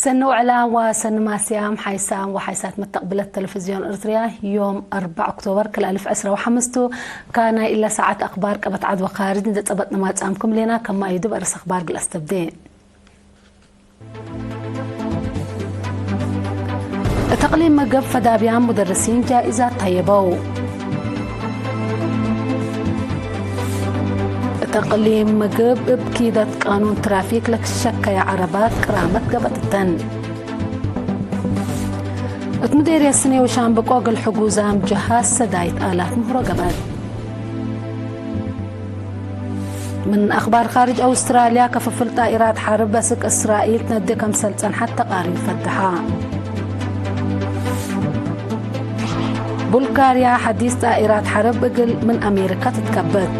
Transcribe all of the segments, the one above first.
ሰኒ ውዕላ ወሰኒ ማስያም ሓይሳም ወሓይሳት መተቕብለት ቴሌቪዝዮን ኤርትርያ ዮም ኣርባዕ ኦክቶበር ክልተ ኣልፍ ዕስራ ወሓምስቱ ካናይ ኢለ ሰዓት ኣኽባር ቀበት ዓድ ወኻርጅ ንዘጸበጥና ማጻምኩም ሌና ከማይዱ በርስ ኣኽባር ግልኣስ ተብዴ። እተቕሊም መገብ ፈዳብያን ሙደርሲን ጃኢዛት ታየበው። እተቕሊም ምግብ እብ ኪደት ቃኑን ትራፊክ ለክሸከያ ዓረባት ቅራመት ገበጥተን። እት ምዴርየት ስኔ ወሻምብቆ እግል ሕጉዛም ጀሃዝ ሰዳይት ኣላት ምህሮ ገበት። ምን ኣኽባር ኻርጅ ኣውስትራልያ፣ ከፍፍል ጣኢራት ሐርብ በስክ እስራኤል ትነዴ ከምሰል ጸንሐት ተቃሪር ፈትሐ። ቡልጋርያ ሐዲስ ጣኢራት ሐርብ እግል ምን ኣሜሪካ ትትከበት።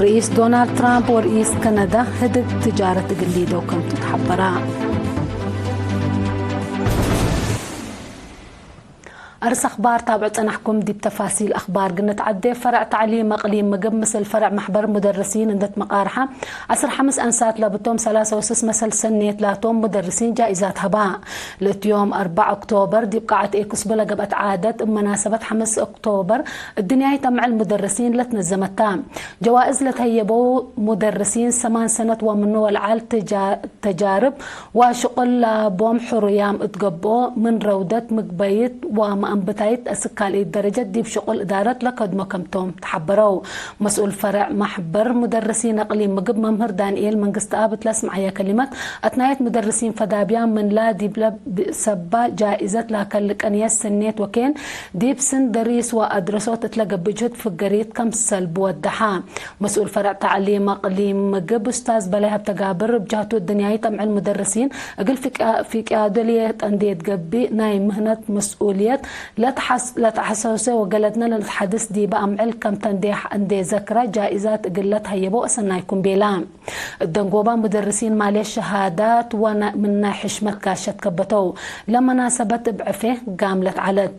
ርኢስ ዶናልድ ትራምፕ ወርኢስ ከነዳ ህድግ ትጃረት እግል ሊደው ከምቱ ተሐበራ። ኣርስ ኣኽባር ታብዕ ጸናሕኩም። ዲብ ተፋሲል ኣኽባር ግንት ዓዴ ፈረዕ ታዕሊም ኣቕሊም ምግብ ምስል ፈረዕ ማሕበር ሙደርሲን እንደት መቓርሓ ዓሰርተ ሓሙሽተ ኣንሳት ለብቶም ሰላሳ ወስስ መሰል ሰኔት ላቶም ሙደርሲን ጃኢዛት ሀባ። ለትዮም ኣርባዕ ኦክቶበር ዲብ ቃዓት ኤኩስቦ ለገብአት ዓደት እብ መናሰበት ሓምስ ኦክቶበር እድንያይት ኣምዕል ሙደርሲን ለትነዘመታ። ጀዋእዝ ለተህየበው ሙደርሲን ሰማን ሰነት ወምኑ ወልዓል ተጃ-፣ ተጃርብ ወሽቁል ላቦም ሕሩያም እትገብኦ ምን ረውደት ምግበይት ወመአንብታይት እስክ ካልእት ደረጀት ዲብ ሽቁል እዳረት ለከድሞ ከምቶም ተሐበረው። መስኡል ፈረዕ ማሕበር ሙደርሲን ኣቅሊም ምግብ መምህር ዳንኤል መንግስትኣብ እት ለስምዓያ ከሊመት፣ ኣትናየት ሙደርሲን ፈዳብያ ምንላ ዲብለ ሰባ ጃኢዘት ላከል ቀንየት ሰኔት ወኬን ዲብ ስን ደሪስ ወኣድረሶት እት ለገብእ ጅህድ ፍገሪት ከምሰል ብወደሓ። መስኡል ፈረዕ ታዕሊም ኣቅሊም ምግብ ኡስታዝ በላይ ሀብተጋብር እብ ጃህቱ እድንያይት ኣምዕል ሙደርሲን እግል ፊቅያ-፣ ፊቅያዶ ልየ ጠንዴት ገብእ ናይ ምህነት መስኡልየት ለተሐስ-፣ ለተሐሰውሰ ወገለድነ ለነትሐድስ ዲበ ኣምዕል ከም ተንዴሕ እንዴ ዘክረ ጃኢዛት እግል ለትሀየበው ኣሰናይኩም ቤላ። እደንጎባ ሙደርሲን ማሌ ሸሃዳት ወና-፣ ምን ናይ ሕሽመት ጋሸት ከበተው። ለመናሰበት እብ ዕፌ ጋምለት ዐለት።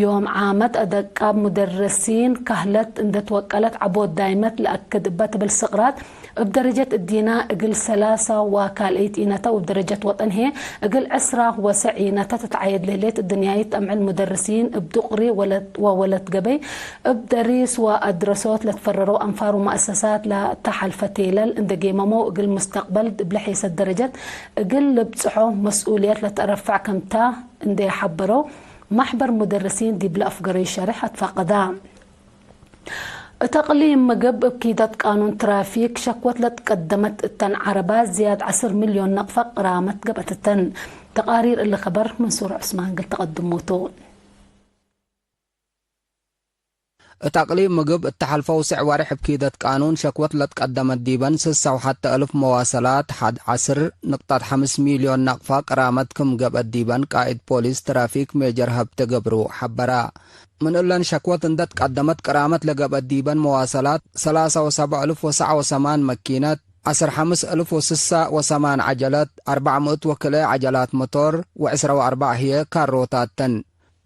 ዮም ዓመት አደቃብ ሙደርሲን ካህለት እንደ ትወቀለት ዐቦት ዳይመት ለአክድ እበ ትብል ስቅራት እብ ደረጀት እዲና እግል ሰላሳ ወካልኢት ኢነተ ወእብ ደረጀት ወጠን ህዬ እግል ዕስራ ወሰዕ ኢነተ ትትዓየድ ለህሌት እድንያይት አምዕል ሙደርሲን እብ ዱቅሪ ወለት ወወለት ገበይ እብ ደሪስ ወአድረሶት ለትፈረረው አንፋር ወመአሰሳት ለተሐልፈ ቴለል እንደ ጌመመው እግል ሙስተቅበል እብ ለሔሰት ደረጀት እግል ልብጽሖ መስኡልየት ለተረፈዕ ከምታ እንደ ሐበረው ማሕበር ሙደርሲን ዲብለ አፍገረዩ ሸርሕ አትፋቀዳ። እት አቅሊም ምግብ እብ ኪደት ቃኑን ትራፊክ ሸክወት ለትቀደመት እተን ዐረባት ዝያድ ዐስር ሚልዮን ነቅፈ ቅራመት ገብአትተን። ተቃሪር እሊ ከበር መንሱር ዑስማን ግል ተቀድሞቱ። እት አቅሊም ምግብ እተሐልፈው ስዕ ወሬሕ እብ ኪደት ቃኑን ሸክወት ለትቀደመት ዲበን ስሳ ወሐተ እልፍ መዋሰላት ሐድ ዐስር ንቅጣት ሐምስ ሚልዮን ነቅፈ ቅራመት ክም ገብአት ዲበን ቃእድ ፖሊስ ትራፊክ ሜጀር ሀብተ ገብሩ ሐበራ። ምን እለን ሸክወት እንደ ትቀደመት ቅራመት ለገብአት ዲበን መዋሰላት ሰላሳ ወሰብዕ እልፍ ወሰዓ ወሰማን መኪነት፣ ዐስር ሐምስ እልፍ ወስሳ ወሰማን ዐጀለት፣ አርባዕ ምእት ወክልኤ ዐጀላት ሞቶር ወዕስራ ወአርባዕ ህዬ ካሮታት ተን።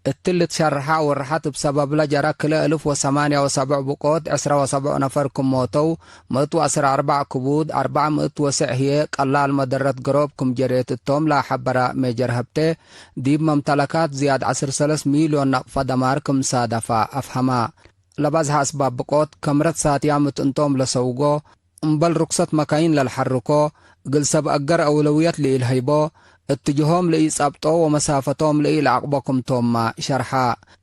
እትሊ ትሸርሐ አወርሐት እብ ሰበብለ ጀረ ክልኤ እልፍ ወሰማንያ ወሰብዕ ብቆት ዕስራ ወሰብዕ ነፈር ክም ሞተው፣ ምእት ወዐስራ አርባዕ ክቡድ፣ አርባዕ ምእት ወስዕ ህዬ ቀላል መደረት ገሮብ ክም ጀሬት እቶም ለሐበረ ሜጀር ሀብቴ፣ ዲብ መምተለካት ዝያድ ዐስር ሰለስ ሚልዮን ነቅፈ ደማር ክም ሳደፈ አፍሀመ። ለበዝሐ አስባብ ብቆት፣ ከምረት ሳትያም እት እንቶም ለሰውጎ፣ እምበል ርክሰት መካይን ለልሐርኮ፣ እግል ሰብ አገር አውለውየት ለኢልሀይቦ፣ እትጅሆም ለኢጸብጦ ወመሳፈቶም ለኢለዐቅቦ ክምቶምመ ሸርሐ።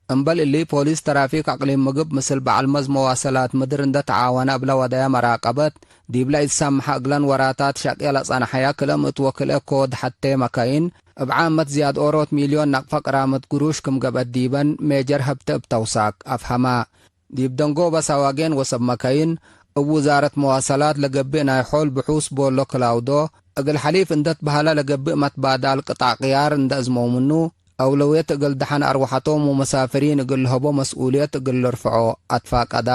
እምበል እሊ፣ ፖሊስ ተራፊክ አቅሊም ምግብ ምስል በዐል መዝ መዋሰላት ምድር እንደ ተዓወነ እብ ለወደየ መራቀበት፣ ዲብለ ኢትሰመሐ እግለን ወራታት ሸቄ ለጸነሐየ ክልኤ ምእት ወክልኤ ኮድ ሐቴ መካይን፣ እብ ዓመት ዝያድ ኦሮት ሚልዮን ነቅፈ ቅራመት ግሩሽ ክም ገብአት ዲበን ሜጀር ሀብተ እብ ተውሳክ አፍሀመ። ዲብ ደንጎበ ሳዋጌን ወሰብ መካይን፣ እብ ውዛረት መዋሰላት ለገብእ ናይ ሖል ብሑስ ቦሎ ክላውዶ፣ እግል ሐሊፍ እንደ ትበሀለ ለገብእ መትባዳል ቅጣዕ ቅያር እንደ አዝመው ምኑ፣ አውለውየት እግል ደሐን አርወሐቶም ወመሳፍሪን እግል ልሀቦ መስኡልየት እግል ልርፍዖ አትፋቀዳ።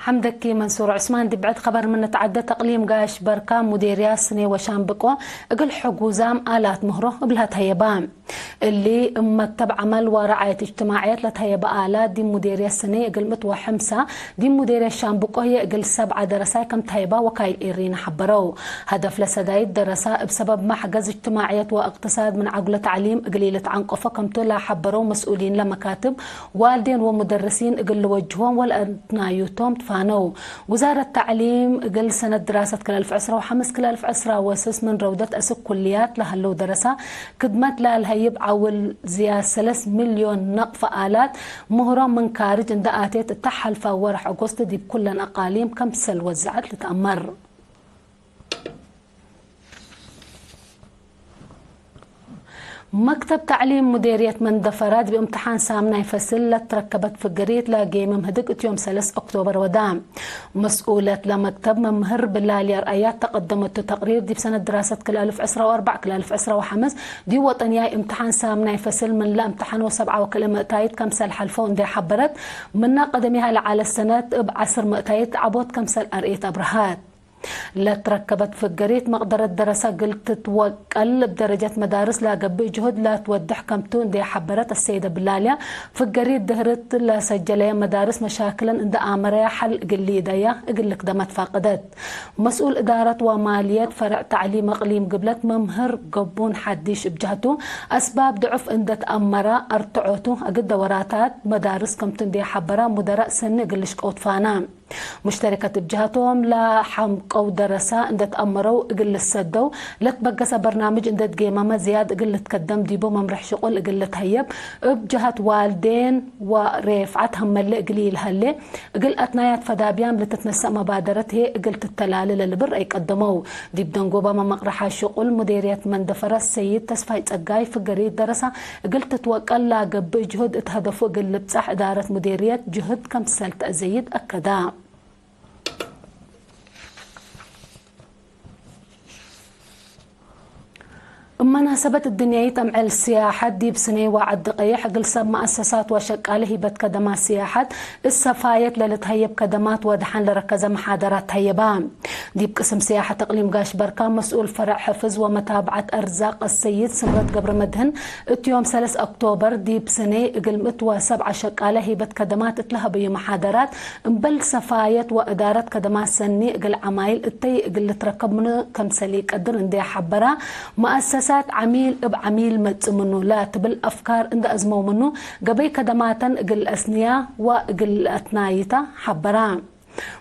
ሐምደኪ መንሱር ዑስማን። ዲብ ብዕድ ኸበር ምን ንትዓደ፣ ተቅሊም ጋሽ በርካ ሙዴርያ ስኔ ወሻምብቆ እግል ሕጉዛም አላት ምህሮ እብልሃ ተሀየባ። እሊ እመክተብ ዐመል ወረዓየት እጅትማዕየት ለተሀየበ ኣላት ዲብ ሙዴርየት ስኔ እግል ምእት ወሐምሳ፣ ዲብ ሙዴርየት ሻምብቆ ህዬ እግል ሰብዓ ደረሳይ ከም ተሀይባ ወካይል ኤሪና ሐበረው። ሀደፍ ለሰዳይት ደረሳ እብ ሰበብ መሕገዝ እጅትማዕየት ወእቅትሳድ ምን ዐጉለ ተዕሊም እግል ኢልትዐንቀፎ ከምቱ ለሐበረው መስኡሊን ለመካትብ፣ ዋልዴን ወሙደርሲን እግል ልወጅሆም ወለአትናዩቶም ትፋነው። ውዛረት ተዕሊም እግል ሰነት ድራሰት ክለ አልፍ ዕስራ ወሐምስ ክለ አልፍ ዕስራ ወስስ ምን ረውደት እስክ ኩልያት ለሀለው ደረሳ ክድመት ላልሀይብ ዐውል ዝያድ ሰለስ ሚልዮን ነቅፈ ኣላት ምህሮም ምን ካርጅ እንደ ኣቴት እታ ሐልፋ ወርሕ ኦጎስት ዲብ ኩለን አቃሊም ከምሰል ወዘዐት ልትአመር። መክተብ ተዕሊም ሙዴርየት መንደፈራ ዲብ እምትሓን ሳምናይ ፈስል ለትረከበት ፍገሪት ላጌምም ህድግ እት ዮም ሰለስ ኦክቶበር ወዳ። መስኡለት ለመክተብ መምህር ብላልያ ርአያ ተቀደመቱ ተቅሪር ዲብ ሰነት ድራሰት ክልአልፍ ዕስራ ወአርባዕ ክልአልፍ ዕስራ ወሐምስ ዲብ ወጠንያይ እምትሓን ሳምናይ ፈስል ምን ለእምትሓን ወሰብዓ ወክልኤ ምእታይት ከምሰል ሐልፈው እንዴ ሐበረት፣ ምና ቀደሚሃ ለዓለት ሰነት እብ ዐስር ምእታይት ዐቦት ከምሰል አርኤት አብርሃት። ለትረከበት ፍገሪት መቅደረት ደረሳ እግል ትትወቀል እብ ደረጀት መዳርስ ለገብእ ጅሁድ ለትወድሕ ከምቱ እንዴ ሐበረት አሰይደ ብላልያ፣ ፍገሪት ድህርት ለሰጀለየ መዳርስ መሻክለን እንደ አመረያ ሐል እግል ሊደያ እግል ልክደመት ፋቅደት። መስኡል እዳረት ወማልየት ፈርዕ ተዕሊም እቅሊም ግብለት መምህር ገቡን ሐዲሽ እብ ጀህቱ፣ አስባብ ድዑፍ እንደ ተአመራ አርትዖቱ እግል ደወራታት መዳርስ ከምቱ እንዴ ሐበራ ሙደራእ ሰኒ እግል ልሽቀው ትፋና። ሙሽተሪከት እብ ጀሀቶም ለሐምቀው ደረሳ እንደ ተአመረው እግል ልሰደው ለትበገሰ በርናምጅ እንደ ትጌመመ ዝያድ እግል ልትከደም ዲቡ መምርሕ ሽቁል እግል ልትሀየብ እብ ጀሀት ዋልዴን ወሬፍዓት ሀመለ እግል ኢልሀሌ እግል አትናያት ፈዳብያም ልትትነሰእ መባደረት ህዬ እግል ትተላሌ ለልብል ረአይ ቀደመው። ዲብ ደንጎባ መመቅረሓ ሽቁል ሙዴርየት መንደፈረ ሰይድ ተስፋይ ጸጋይ ፍገሪት ደረሳ እግል ትትወቀል ለገብእ ጅሁድ እት ሀደፉ እግል ልብጻሕ እዳረት ሙዴርየት ጅሁድ ከምሰል ተአዘይድ አከዳ። እብ መናሰበት እድንያይት አምዕል ስያሐት ዲብ ስኔ ወዐዲ ቀይሕ እግል ሰብ መአሰሳት ወሸቃለ ሂበት ከደማት ስያሐት እሰፋየት ለልትሀየብ ከደማት ወደሓን ለረከዘ መሓደራት ተሀየባ። ዲብ ቅስም ስያሐት እቅሊም ጋሽ በርካ መስኡል ፈረዕ ሕፍዝ ወመታብዐት አርዛቅ አሰይድ ስምረት ገብረመድህን እት ዮም ሰለስ ኦክቶበር ዲብ ስኔ እግል ምእት ወሰብዓ ሸቃለ ሂበት ከደማት እት ለሀበዩ መሓደራት እምበል ሰፋየት ወእዳረት ከደማት ሰኒ እግል ዐማይል እተይ እግል ልትረከብ ምኑ ከምሰል ኢቀድር እንዴ ሐበራ፣ መአሰሳት ዐሚል እብ ዐሚል መጽእ ምኑ ለትብል አፍካር እንደ አዝመው ምኑ፣ ገበይ ከደማተን እግል አስንያ ወእግል አትናይታ ሐበራ።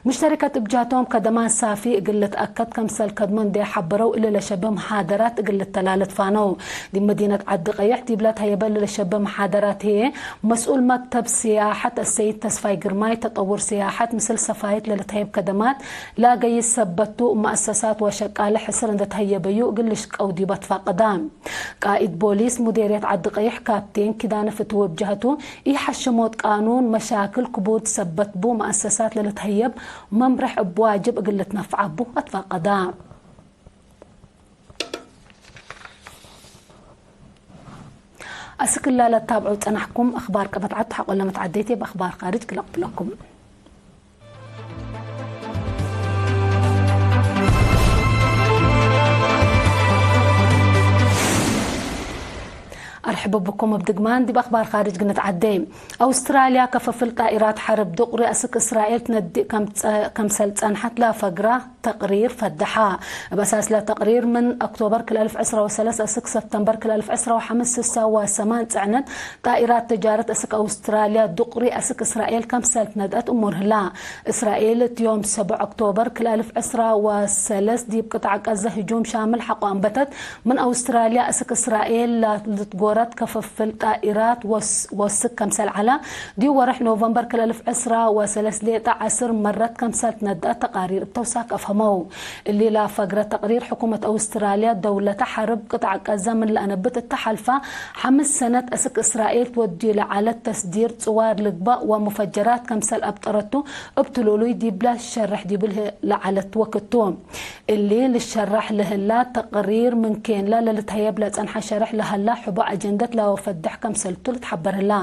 ሙሽተሪከት እብ ጀህቶም ከደማት ሳፊ እግል ልትአከድ ከምሰል ከድሞ እንዴ ሐበረው እሊ ለሸብህ መሓደራት እግል ልተላለ ትፋነው። ዲብ መዲነት ዐዲ ቀይሕ ዲብላ ተሀየበ ለሸብህ መሓደራት ህዬ መስኡል መክተብ ስያሐት አሰይድ ተስፋይ ግርማይ፣ ተጠውር ስያሐት ምስል ሰፋየት ለልትሀየብ ከደማት ላገይስ ሰበቱ፣ መአሰሳት ወሸቃለ ሕስር እንደ ተሀየበዩ እግል ልሽቀው ዲቡ አትፋቀዳ። ቃኢድ ቦሊስ ሙዴርየት ዐዲ ቀይሕ ካፕቴን ኪዳነ ፍትው እብ ጀህቱ፣ ኢሐሽሞት ቃኑን መሻክል ክቡድ ሰበት ቡ፣ መአሰሳት ለልትሀየብ መምርሕ እብ ዋጅብ እግል ልትነፍዕ ቡ አትፋቀዳ። አስክላ ለታብዑ ጸናሕኩም አኽባር ቀበት ዐድ ተሐቆለ መትዓደይቴ በአኽባር ካርጅ ክለቅብለኩም። አርሕብ ብኩም እብ ድግማን ዲብ አኽባር ካርጅ ግንትዓዴ። አውስትራልያ ከፈፍል ጣኢራት ሐርብ ዱቅሪ አስክ እስራኤል ትነድእ ከምጸ-፣ ከምሰል ጸንሐት ለፈግራ ተቅሪር ፈደሓ። እብ አሳስ ለተቅሪር ምን ኦክቶበር ክልአልፍ ዕስራ ወሰለስ አስክ ሰብተምበር ክልአልፍ ዕስራ ወሐምስ ስሳ ወሰማን ጽዕነት ጣኢራት ተጃረት አስክ አውስትራልያ ዱቅሪ አስክ እስራኤል ከምሰል ትነድአት እሙር ህላ። እስራኤል እት ዮም ሰቡዕ ኦክቶበር ክልአልፍ ዕስራ ወሰለስ ዲብ ቅጣዕ ቀዘ ህጁም ሻምል ሐቆ አንበተት። ምን አውስትራልያ እስክ እስራኤል ላልትጎረት ከፈፍል ጣኢራት ወስ-፣ ወስክ ከምሰል ዐላ፣ ዲብ ወርሕ ኖቨምበር ክልአልፍ ዕስራ ወሰለስ ሌጠ ዐስር መረት ከምሰል ትነድአት ተቃሪር እብ ተውሳክ አፍሀመው። እሊ ላፈግረ ተቅሪር ሕኩመት አውስትራልያ ደውለተ ሐርብ ቅጣዕ ቀዘ ምን ለአነብት እተ ሐልፋ ሐምስ ሰነት እስክ እስራኤል ትወድዩ ለዐለት ተስዲር ጽዋር ልግባእ ወሙፈጀራት ከምሰል አብጠረቱ እብ ትሉሉይ ዲብላ ሸርሕ ዲብልህ ለዐለት ወክቱ። እሊ ልሸራሕ ለህላ ተቅሪር ምን ኬንላ ለልትሀየብ ለጸንሐ ሸርሕ ለሀላ ሕቦ አጀንደት ለወፈድሕ ከምሰልቱ ልትሐበር ህላ።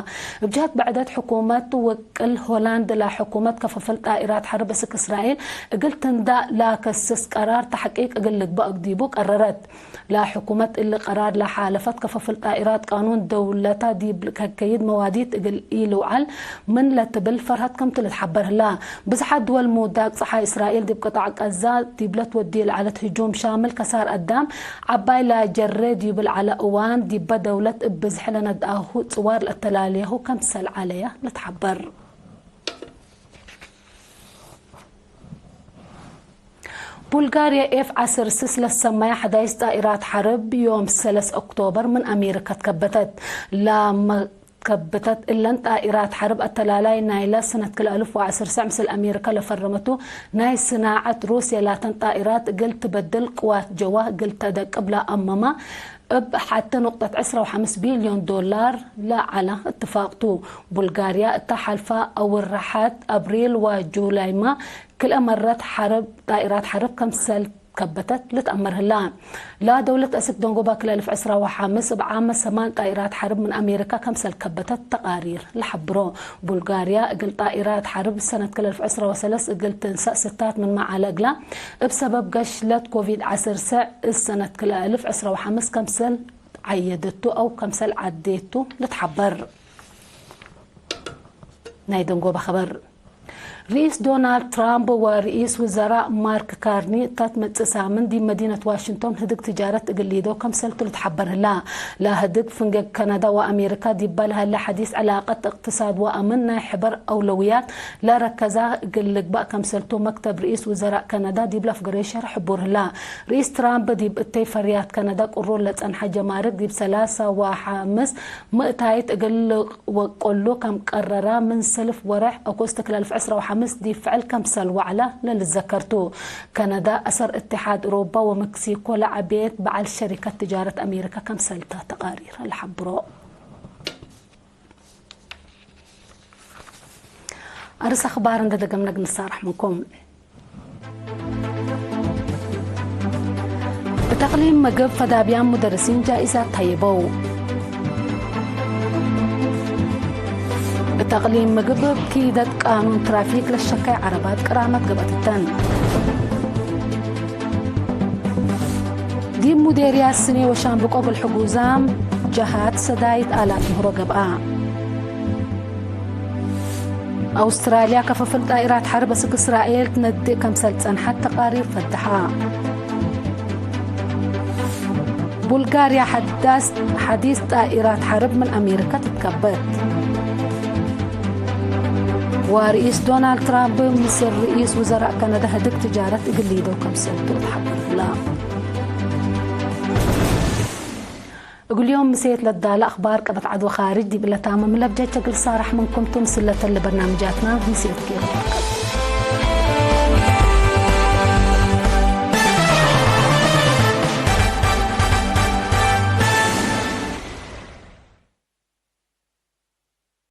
እብ ጀህት ብዕደት ሕኩመት ውቅል ሆላንድ ለሕኩመት ከፈፍል ጣኢራት ሐርብ እስክ እስራኤል እግል ትንዳእ ዳከስስ ቀራር ተሕቂቅ እግል ልግባእ እግዲቡ ቀረረት። ላሕኩመት እሊ ቀራር ላሓለፈት ከፈፍል ጣኢራት ቃኑን ደውለታ ዲብ ከከይድ መዋዲት እግል ኢልውዓል ምን ለትብል ፈርሀት ከምቱ ልትሓበር ህላ። ብዝሓት ድወል ምውዳቅ ጸሓይ እስራኤል ዲብ ቅጣዕ ቀዛ ዲብለት ወዲ ልዓለት ህጁም ሻምል ከሳር ኣዳም ዓባይ ላጀሬ ዲብ ልዓለ እዋን ዲበ ደውለት እብ ብዝሕ ለነድኣሁ ጽዋር ለእተላለያሁ ከምሰል ዓለያ ልትሓበር። ቡልጋርያ ኤፍ ዓሰርተ ስስ ለሰመያ ሐዳይስ ጣኢራት ሐርብ ዮም ሰለስ ኦክቶበር ምን ኣሜሪካ ትከበተት። ላመ ከበተት እለን ጣኢራት ሐርብ ኣተላላይ ናይላ ስነት ክልተ ኣልፍ ወዐሰርተ ምስል ኣሜሪካ ለፈረመቱ ናይ ስናዓት ሩስያ ላተን ጣኢራት እግል ትበድል ቅዋት ጀዋ እግል ተደቅብ ላኣመማ እብ ሐቲ ኑቅጠት ዕስራ ወሐምስ ቢልዮን ዶላር ለዓላ እትፋቅቱ። ቡልጋርያ እታ ሐልፋ ኣውርሐት ኣብሪል ወጁላይማ ክልኤ መረት ሐርብ ጣኢራት ሐርብ ከምሰል ከበተት ልትኣመር ህላ። ላ ደውለት ኣስክ ደንጎባ ክልተ ኣልፍ ዕስራ ወሐምስ እብ ዓመ ሰማን ጣኢራት ሐርብ ምን ኣሜሪካ ከምሰል ከበተት ተቃሪር ለሐብሮ። ቡልጋርያ እግል ጣኢራት ሐርብ ሰነት ክልተ ኣልፍ ዕስራ ወሰለስ እግል ትንሳእ ስታት ምን መዓለ እግላ እብ ሰበብ ገሽለት ኮቪድ ዓሰርተ እስ ሰነት ክልተ ኣልፍ ዕስራ ወሐምስ ከምሰል ዓየደቱ ኣው ከምሰል ዓዴቱ ልትሓበር። ናይ ደንጎባ ኸበር። ርኢስ ዶናልድ ትራምፕ ወርኢስ ውዘራእ ማርክ ካርኒ እታ ትመጽእ ሳምን ዲብ መዲነት ዋሽንግቶን ህድግ ትጃረት እግል ሊዶ ከምሰልቱ ልትሓበር ህላ። ላህድግ ፍንገግ ከናዳ ወኣሜሪካ ዲባ ለሀለ ሐዲስ ዕላቀት እቅትሳድ ወኣምን ናይ ሕበር ኣውለውያት ለረከዛ እግል ልግባእ ከምሰልቱ መክተብ ርኢስ ውዘራእ ከናዳ ዲብ ለፍገረዩ ሸርሕ ሕቡር ህላ። ርኢስ ትራምፕ ዲብ እተይ ፈርያት ከናዳ ቅሩር ለጸንሐ ጀማርክ ዲብ ሰላሳ ወሐምስ ምእታይት እግል ወቀሉ ከም ቀረራ ምን ሰልፍ ወርሕ ኦጎስት ክልተ ኣልፍ ዕስራ ወሐምስ ዲብ ፍዕል ከምሰል ወዕላ ለልዘከርቱ። ከነዳ፣ ኣሰር እትሓድ ኡሮባ ወመክሲኮ ለዓቤት በዓል ሸሪከት ትጃረት ኣሜሪካ ከምሰልታ ተቃሪር ለሓብሮ። ኣርስ ኣኽባር እንደ ደገምና ግንሳራሕ ምንኩም። እተቕሊም ምግብ ፈዳብያን ሙደርሲን ጃኢዛት ተይበው። እተቕሊም ምግብ ኪደት ቃኑን ትራፊክ ለሸካይ ዓረባት ቅራመት ገበትተን። ዲብ ሙዴርያ ስኔ ወሻምብቆ እግል ሕጉዛም ጀሃት ሰዳይት ኣላት ምህሮ ገብኣ። ኣውስትራልያ ከፈፍል ጣኢራት ሐርብ እስክ እስራኤል ትነድእ ከምሰል ጸንሐት ተቃሪር ፈትሓ። ቡልጋርያ ሐዳስ ሐዲስ ጣኢራት ሐርብ ምን ኣሜሪካ ትትከበት። ወርኢስ ዶናልድ ትራምፕ ምስል ርኢስ ውዘራእ ከነዳ ህድግ ትጃረት እግል ሊደው ከምሰል ትብል ሓበርላ። እግል ዮም ምሴት ለዳለ ኣኽባር ቀበት ዓድ ወኻርጅ ዲብ ለታመም ለብጀቸ እግል ሳራሕ ምንኩምቱ ምስለተን ለበርናምጃትና ምሴት ጌሩ።